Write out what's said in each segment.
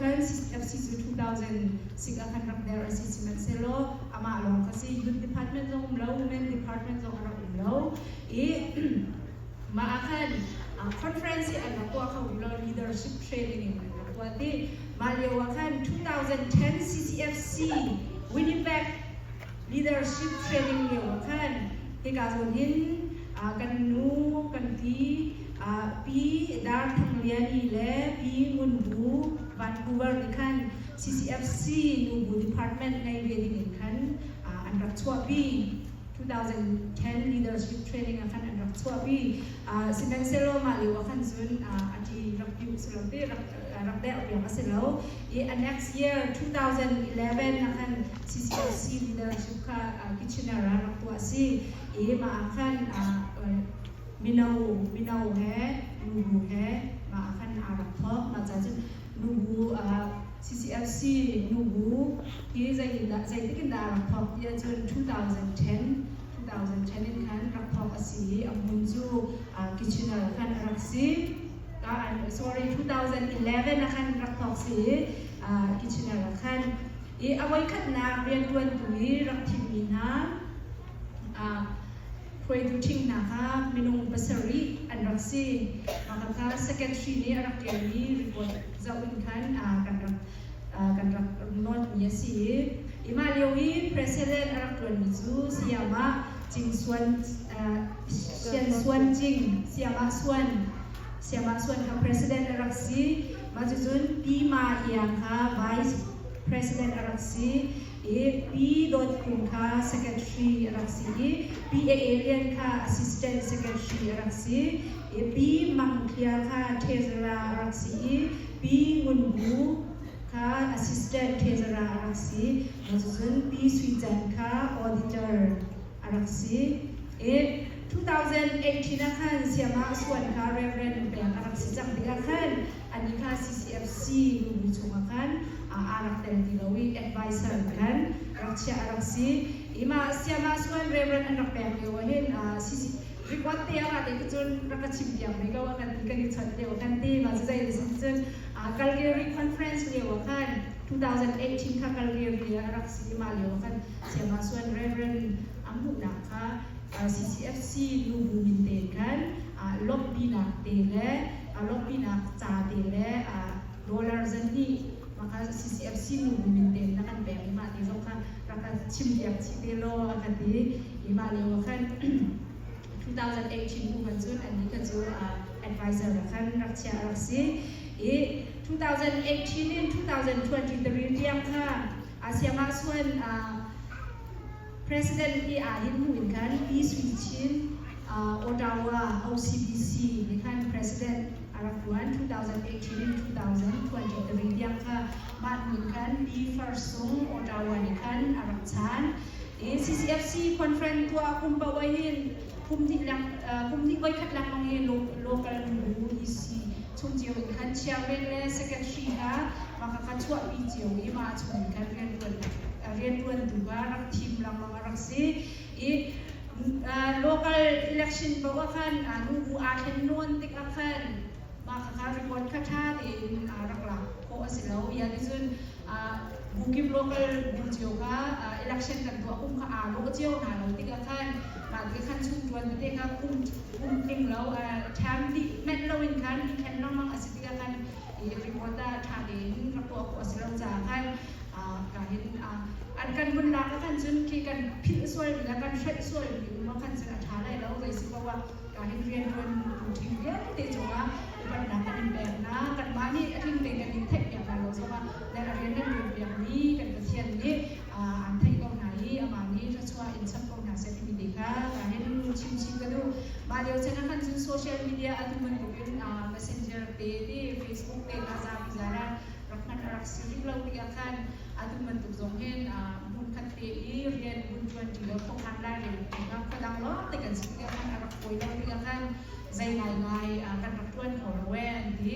khan CCFC cu 2006 ah khan rak der a si. Sihmanhsehlaw amah lawng kha si youth department zong um lo, women department zong a rak um lo i mah ah khan conference hi an rak tuah kho rih lo, leadership training in an rak tuah ti. Mah lio ah khan 2010 CCFC Winnipeg leadership training lio ah khan hika zawn hin kan nu kan pi Pi Dar Thang Liani le Pi Ngun Bu Vancouver nih khan CCFC nubu department ngei ve ding in khan an rak chuahpi. 2010 leadership training ah khan an rak chuahpi. Sihmanhsehlaw mah lio ah khan cun a ṭi rak piu si lo ti rak rak derh piak a si lo. I a next year 2011 ah khan CCFC leadership kha Kitchener ah rak tuah a si. I mah ah khan mino mino he nubu he mah ah khan aa rak thawk. Mah ca cun nubu CCFC nubu hi zeitindah zeitik in dah rak thawk ti ahcun 2010 2010 in khan rak thawk a si i a hmun cu Kitchener khan a rak si. Sorry, 2011 ah khan rak thawk si i Kitchener ah khan i a voikhatnak rianṭuantu i rak thimmi hna hruaitu ṭhing hna kha minung pasarih an rak si. Mah kha secretary nih a rak ṭialmi report zoh in khan kan rak kan rak nawnmi a si i mah lio i president a rak ṭuanmi cu sayamah Cing Suan Sian Suan Cing sayamah Suan sayamah Suan kha president a rak si. Mah cucun Pi Ma Iang kha vice president a rak si i Pi Dawt Khum kha secretary a rak si i Pi A A Lian kha assistant secretary a rak si i Pi Mang Thlia kha treasurer a rak si i Pi Ngun Bu kha assistant treasurer a rak si. Cucun Pi Sui Can kha auditor a rak si. I 2018 ah khan Siamah Suan kha Reverend pek a rak si cang tikah khan ani kha CCFC nubu chungah khan aa rak tel ti lo i advisor khan rak chiah a rak si. I mah Siamah Suan Reverend an rak pek lio ah hin CC report te ah te cun rak ka chim piak ve ko a kan ti kan i chawnh lio kan ti mah cu zei si cun Calgary conference lio ah khan 2018 kha Calgary ah a rak si mah lio ah khan Siamah Suan Reverend a hmuhnak kha CCFC nubu min te khan lawmhpinak te le lawmhpinak ca te le dollar zan nih maka CCFC nubu min te na kan pek i mah ti zong kha rak kan chim piak chih te law a kan ti i mah lio ah khan 2018 hnu khan cun annih kha cu advisor ah khan rak chiah a rak si i 2018 in 2023 tiang kha Siamah Suan President hi aa hin hnu in khan Pi Sui Chin Ottawa OCBC nih khan President a rak ṭuan 2018 in 2023 tiang kha mah hnu in khan Pi Far Sung Ottawa nih khan a rak chaan. I CCFC conference tuah kum paoh hin kum hnih lang kum hnih voikhat lengmang hi local bu EC chung cio in khan chairman le secretary kha mah kha chuahpi cio i mah chung in khan rianṭuan rianṭuantu kha rak thim lengmang a rak si i local election paoh ah khan nubu aa thlen nawn tikah khan mah kha report kha ṭha tein rak lak khawh a si lo. Ia ticun bukip local bu cio kha election kan tuah kum kha aa lawh cio hna lo tikah khan mah ti khan chung ṭuan tete kha kum kum tling lo ṭham dih manh loin khan i thlen lengmang a si tikah khan i report ah ṭha tein rak tuah khawh a si lo caah khan ka hin an kan vun lak ah khan cun khi kan philh sual mi le kan hrelh sual mi um ah khan cun a ṭha lai lo zei si paoh ah ka hin rianṭuan ṭhing vialte cungah upatnak kan in pek hna. Kanmah nih a tling tein kan in theihpiak hna lo zongah le a rian nan ṭuanpiakmi kan Pathian nih aan theih ko hna i amah nih thluachuah in chap ko hna seh timi te kha ka hin chim chih ka duh. Mah lio chan ah khan cun social media atu bantukin messenger te te Facebook te hna zapi zaran rak hman a rak si rih lo tikah khan atu bantuk zong hin hmunkhat te i rian vun ṭuan ṭi lo khuakhan lairel ti kha khuadang lawng te kan si tikah khan a rak fawi lo tikah khan zei ngaingai kan rak ṭuan kho lo ee an ti.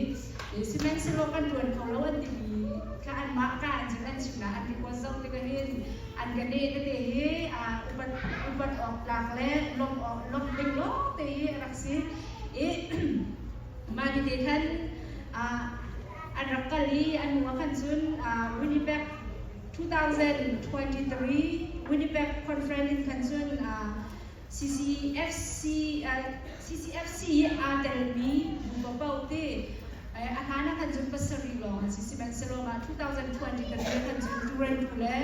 Sihmanhsehlaw kan ṭuan kho lo an timi kha anmah ka an cun an chim an report zoh tikah hin an ka neh tete hi upat upat awk tlak le lawmh awk lawmh ding lawng te hi a rak si. I mah ni te khan. An rak kal i a hnu ah khan cun Winnipeg 2023 Winnipeg Conference in khan cun CCFC CCFC i aa telmi bu paohpaoh ti a hlan ah khan cun pasarih lawng an si. Sihmanhsehlaw mah 2023 ah khan cun Toronto le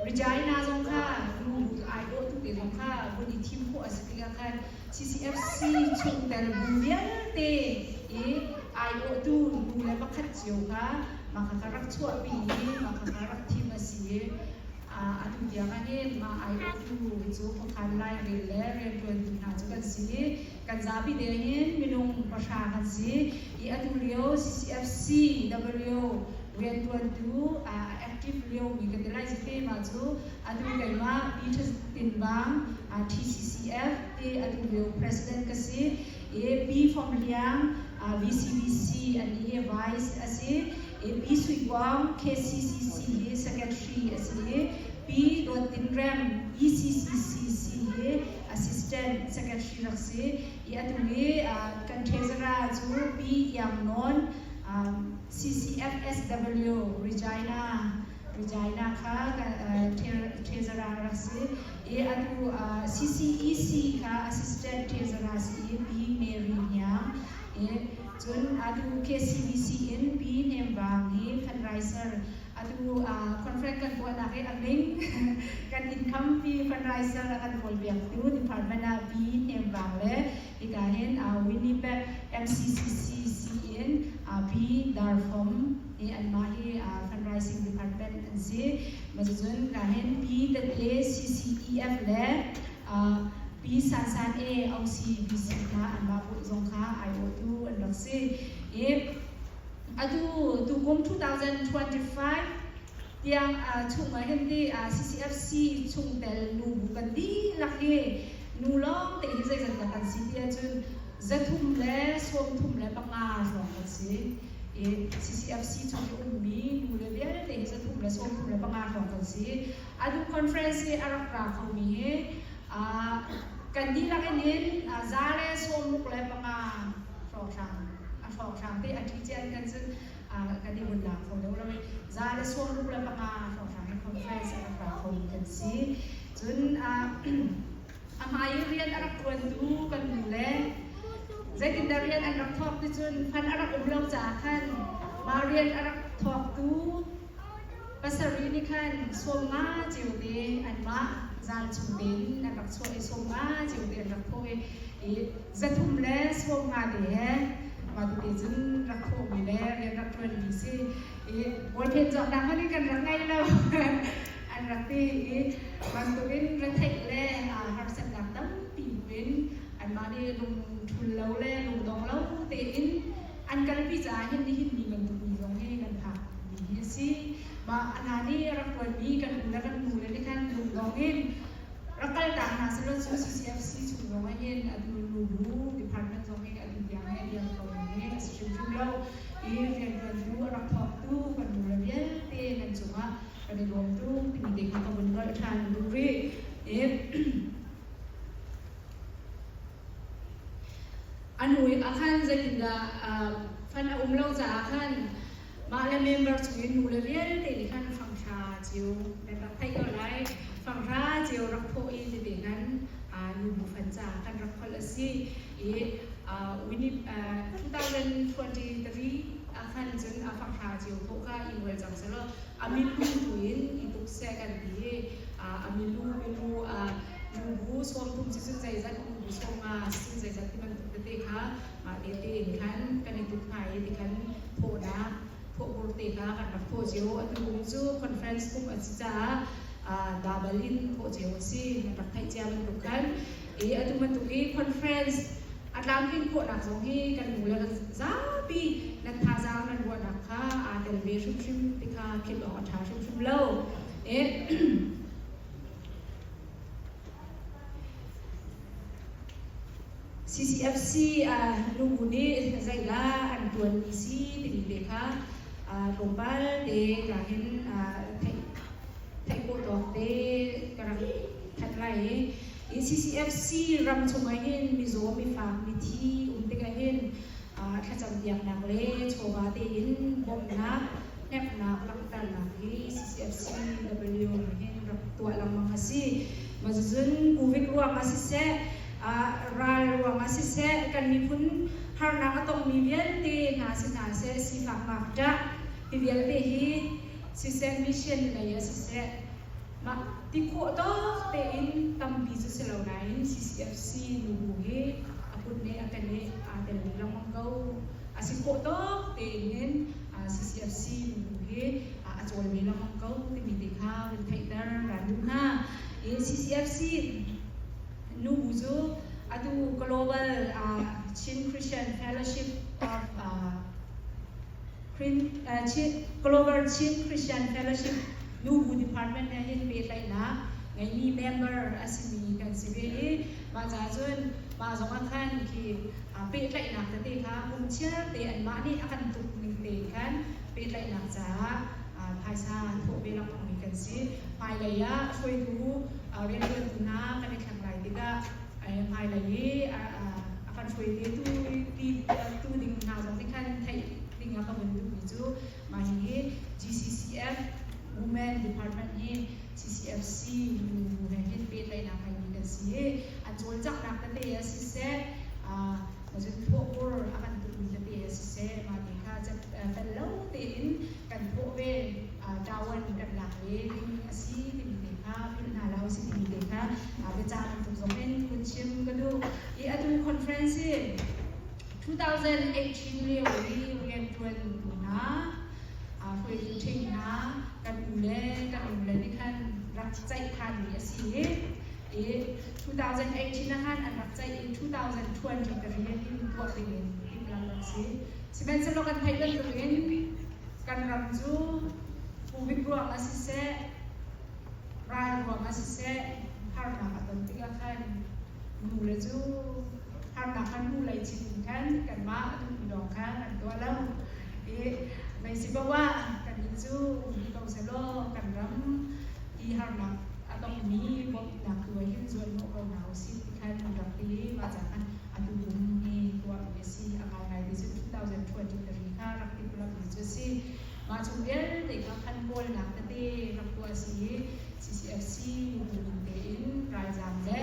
Regina zong kha nu bu aiawhtu te zong kha vun i thim khawh a si tikah khan CCFC chungtel bu vialte i aiawhtu nu le pakhat cio kha mah kha rak chuahpi i mah kha rak thim a si i atu tiang ahhin mah aiawhtu cu khuakhan lairel le rianṭuantu hna cu kan si i kan zapi te hin minung pahra kan si i atu lio CCFC W rianṭuantu active lio mi kan ti lai te mah cu atu keimah Peter Tin Bang TCCF ti atu lio president ka si i P Fom Liang VCBC an i vice a si i P Sui Kuang KCCC hi secretary a si i P Dawt Tin Rem ECCCC hi assistant secretary rak si i atu hi kan treasurer cu P Iang Nawn CCFSW Regina Regina kha treasurer rak si i atu CCEC kha assistant treasurer si i P Mary Hniang i cun atu KCBC in P Hnem Vang hi fundraiser atu conference kan tuahnak hi a min kan income pi fundraiser a kan kawlpiaktu department ah P Hnem Vang le hika hin Winnipeg MCCCC in P Darfom hi anmah hi fundraising department an si. Cucun ka hin P Tet CCEF le P San San A OCBC kha anmah bu zong kha aiawhtu an rak si. I atu tukum 2025 tiang chung ah hin ti CCFC chungtel nu bu kan dihlak hi nu lawng te hi zeizat dah kan si ti ahcun 335 hrawng kan si. I CCFC chung i ummi nu le vialte hi 335 hrawng kan si. Atu conference hi a rak ra khomi hi kan dihlak in hin 165 hrawnghrang a hrawnghrang te a ṭhi cian kan cun kan i vun la kho deuh lo i 165 hrawnghrang hi conference a rak ra khomi kan si. Cun a hmai i rian a rak ṭuantu kan nu le zeitindah rian an rak thawk ti cun fund a rak um lo caah khan mah rian a rak thawktu pasarih nih khan 50 cio te anmah zal chung tein an rak chuah i 50 cio te an rak thawh i 350 te he mah tete cun rak thawhmi le rian rak ṭuanmi si i bawlphen cawknak hmanh in kan rak ngei lo an rak ti i bantukin retheih le harsatnak tampi in anmah nih lungthul lo le lungdong lo tein an kalpi caah hin nihin ni bantuk ni zong hi kan phak mi hi a si. Mah hna nih rak ṭuanmi kan u le kan nu le nih khan lungdong in rak kaltak hna selaw cu CCFC chung zong ah hin atu nubu department zong hi atu tiang hi a liam ko mi a si hrimhrim lo i rianṭuantu a rak thawktu kan nu le vialte nan cungah kan i lawm tuk timi te kha ka vun nolh ṭhan duh rih. I a hnu i ah khan zeitindah fund a um lo caah khan mah le member chungin nu le vialte nih khan fanghra cio nan rak theih ko lai. Fanghra cio rak thawh i tete khan nubu fan caah kan rak kholh a si. I 2023 ah khan cun a fanghra cio thawh kha i ngol cang selaw a milu tu in i tuk seh kan ti i a milu milu nubu 30 si cun zeizat nubu 50 si cun zeizat ti bantuk tete kha mah te tein khan kan i tuk hna i ti khan thawhnak thawhbur te kha kan rak thawh cio. Atu kum cu conference kum an si caah double in thawh cio a si. Nan rak theih cia bantuk khan i atu bantuk i conference a tlamtlin khawhnak zong hi kan nu le kan zapi nan thazaang nan ruahnak kha aa tel ve hrimhrim ti kha philh awk a ṭha hrimhrim lo. CCFC nubu nih zeidah an ṭuanmi si timi te kha tlawmpal te ka hin theih khawh tawk te ka rak thanh lai i. CCFC ram chungah hin mizaw, mifak, mithi um tikah hin Thlacam piaknak le chawva tein bawmhnak, hneknak langhternak hi CCFCW hin rak tuah lengmang a si. Mah cucun COVID ruangah siseh, ral ruangah siseh, kan miphun harnak a tongmi vialte hna si hna seh, sifak ngakṭah ti vialte hi siseh, mission lei ah siseh, mah ti khawh tawk tein tampi cu si lo nain CCFC nubu hi a kut nih a ke nih aa tel lengmang ko. A si khawh tawk tein hin CCFC nubu hi a cawl ve lengmang ko timi te kha vun theihter kan duh hna. I CCFC nubu cu atu Global Chin Christian Fellowship of Global Chin Christian Fellowship Nubu Department he hin pehtlaihnak ngeimi member a simi kan si ve i mah caah cun mah zong ah khan khi pehtlaihnak tete kha kum chiar te anmah nih a kan tuk ning te khan pehtlaihnak caah phaisa thawh ve lengmangmi kan si. Hmailei ah hruaitu rianṭuantu hna kan i thleng lai tikah hmailei i a kan hruai te tu ding hna zong nih khan theih ding a ka vun duhmi cu mah hihi GCCF Women Department hi CCFC nu he hin pehtlaihnak ngeimi kan si i an cawlcanghnak tete ah siseh cun thawhbur a kan tukmi tete ah siseh mah ti kha fel lo tein kan thawh ve ṭawan kan lak ve ding a si timi te kha philh hna lo si timi te kha biacah bantuk zong in hun chim ka duh. I atu conference hi 2018 lio i rianṭuan tu hna hruaitu ṭhing hna kan u le kan u le nih khan rak ceih ṭhanmi a si i i 2018 ah khan an rak ceih i 2023 hin tuah ding in timhlamh rak si. Sihmanhsehlaw kan theih bantukin kan ram cu Covid ruang ah siseh, ral ruang ah siseh, harnak a ton tikah khan nu le cu harnak khan hnu lei chin in khan kanmah a duhmi lawng kha kan tuah lo. I meisi paoh ah kannih cu um rih ko sehlaw kan ram i harnak a tongmi bawmhnak tu ah hin zuanhnawh ko hna usih ti khan an rak ti i mah ca khan atu kum hi tuahmi a si. A ngaingai ti cun 2023 kha rak timhlamhmi cu a si. Mah chung vialte kha khan kawlnak tete rak tuah a si i CCFC nubu ning tein ralzaam le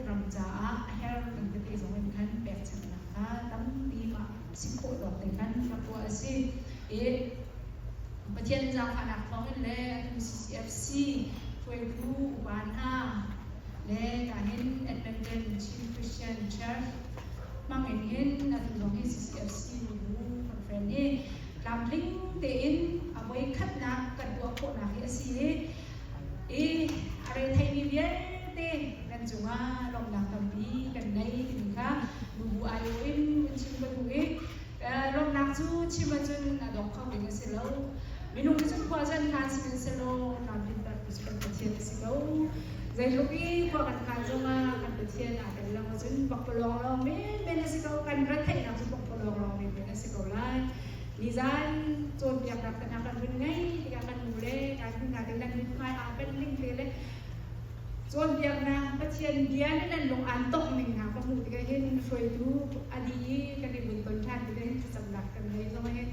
ram caah a herh ning tete zong in khan pekchanhnak kha tampi mah si khawh tawk te khan rak tuah a si. I Pathian zaangfahnak thawngin le atu CCFC hruaitu upa hna le kahin Edmonton Chin Christian Church hmangin hin atu zong hi CCFC nubu conference hi tlamtling tein a voi khatnak kan tuah khawhnak hi a si i i a retheimi vialte nan cungah lawmhnak tampi kan nei timi kha nubu aiawh in in chim ka duh i lawmhnak cu chim ahcun a dong kho ding a si lo. Minung nih cun khua zan hlan sihmanhsehlaw tlamtlinter tu cu kan Pathian a si ko. Zeitluk i khua kan khan zongah kan Pathian aa tel lo ahcun pakpalawng lawng menmen a si ko. Kan retheihnak cu pakpalawng lawng menmen a si ko lai. Nizan cawnpiaknak te hna kan hun ngei tikah kan nu le kan hna te nan mithmai aa pen ning te le cawnpiaknak Pathian bia nih nan lung aan tongh ning hna ka hmuh tikah hin hruaitu a dih i kan i vun ton ṭhan tikah hin thlacamnak kan ngei zong hin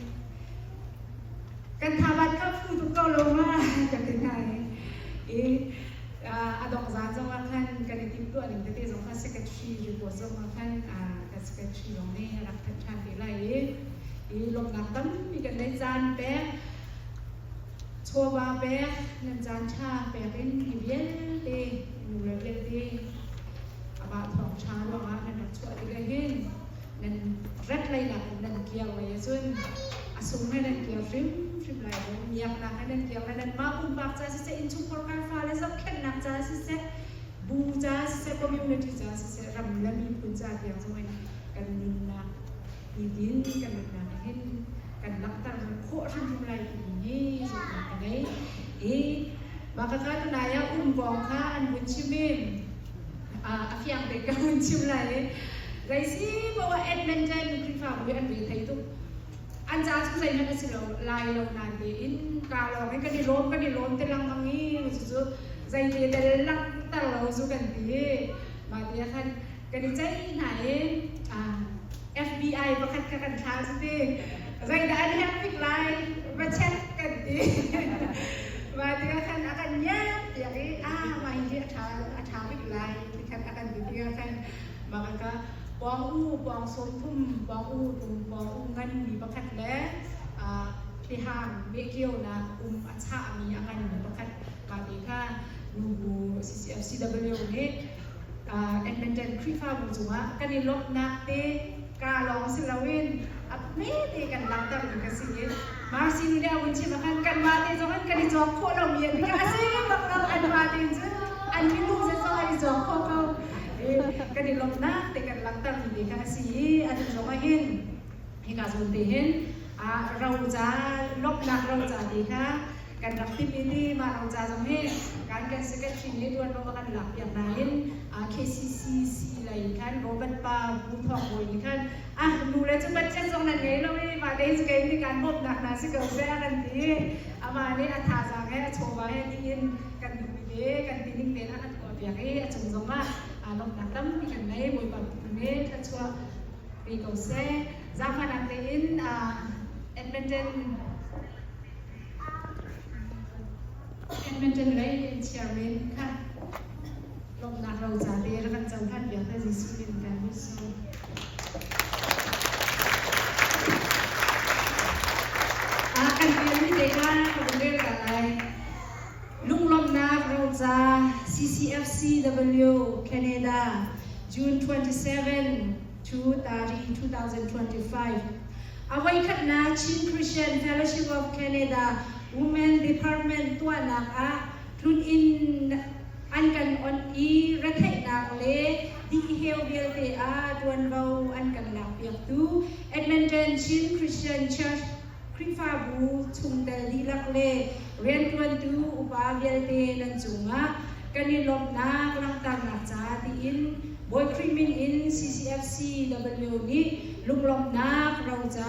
kan thabat kha phu tuk ko lo ma kan ti hna i a dong zan zong ah khan kan i timhtuah ning tete zong kha secretary report zong ah khan kan secretary zong nih a rak thanh ṭhan te lai i i lawmhnak tampi kan nei caan pek chawva pek nan caan ṭha pek in hi vialte nu le vialte amah thawng ṭha ruangah nan rak chuah tikah hin nan rat lei nak in nan kiar lei ahcun a sung he nan kiar hrimhrim lai lo miaknak he nan kiar lai nanmah pumpak ca siseh innchungkhar fa le zohkhenhnak ca siseh bu ca siseh community ca siseh ram le miphun ca tiang zong in kan nunnak nitin kan nunnak hin kan langhter khawh hrimhrim lai timi hi zumhnak ka ngei i mah ka ka tunai ah um kong kha an vun chim i a fiang te ka hun chim lai i zeisi poah Edmonton Khrihfabu hi an re thei tuk an ca cu zeihmanh a si lo lai lo nain tein ka lawng i kan i lawm kan i lawm te lengmang i cucu zeite tel langhter lo cu kan ti mah ti ah khan kan i ceih hna i. FBI pakhat kha kan thlah cu ti. Zeidah an herh bik lai va check kan ti. Mah tikah khan a kan ngiat piak i ah mah hihi a ṭha a ṭha bik lai ti khan a kan ti tikah khan mah ka pawng u pawng 30 pawng u tum pawng u nganmi pakhat le tihang mehkionak um a chahmi a nganmi pakhat mah te kha nubu CCFCW nih Edmonton Khrihfabu cungah kan i lawmhnak te ka lawng si loin a hmete kan langhtermi ka si i Marcy nu nih a vun chim ah khan kanmah te zong in kan i cawk khawh lomi an ka si bak lo anmah te cun an minung ze zong an i cawk khawh ko. Kan i lawmhnak te kan langhtermi te kha a si i atu zong ah hin hika zawn te hin roca lawmhnak roca te kha kan rak timh i ti mah roca zong hi kan kan secretary nih tuanvo a kan lak piak nain KCCC lei khan Robert pa Bu Thawng Bawi nih khan ah nu le cu budget zong nan ngei lo i mah te cu kei nih kan bawmhnak hna si ko seh a kan ti amah nih a thazaang he a chawva he dih in kan duhmi te kan ti ning tein a kan tuah piak i a cung zong ah lawmhnak tampi kan ngei. Bawipa nih thluachuah pe ko seh. Zaangfahnak tein Edmonton Edmonton lei chairman kha lawmhnak roca te rak kan cohlan piak te Jesuh min kan so. Kan biami te kha ka vun rel ta lai. Lunglawmhnak roca CCFCW Canada June 27 to 30, 2025. A voikhatnak Chin Christian Fellowship of Canada Women Department tuahnak ah tlun-inn an kan onh i retheihnak le dihheu vialte ah ṭuanvo an kan lakpiaktu Edmonton Chin Christian Church Khrihfabu chungtel dihlak le rianṭuantu upa vialte nan cungah kan i lawmhnak langhternak ca tiin Bawi Khrih min in CCFCW nih lunglawmhnak roca.